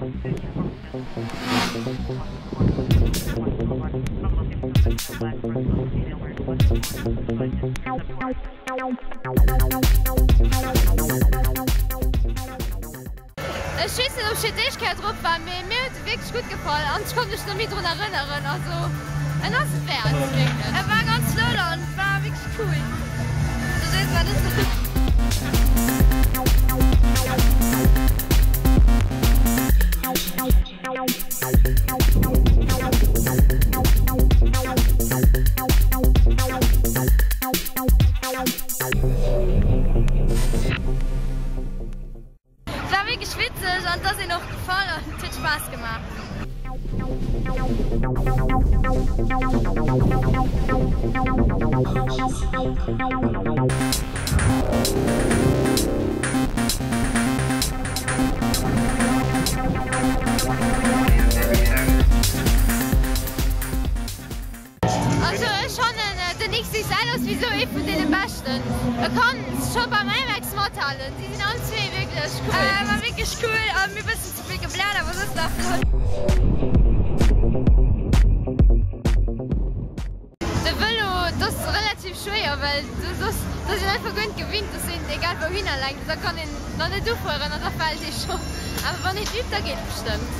Ech weess net ob ech fir d'éischt Kéier drop war, mee mir huet e wierklech gutt gefall an ech konnt mech net méi drun erënneren. Also en ass et wäert, wierklech. E war ganz flott an war wierklech cool. Et war wierklech witzeg an et ass een och gefall an et huet Spaass gemaach. Also ech fannen den XXL ass wéi sou ee vun deene beschten. E kann scho beim Imax mathalen. Si sinn all zwee wierklech cool. War wierklech cool a mir bëssen ze vill gebläert awer soss war flott. De Vëlo dat ass relativ schwéier well do ass een einfach guer net gewinnt dass een egal wouhinner lenkt. Da kann een nach net ufueren an da fält ee schonn. Awer wann een übt da geet et bestëmmt.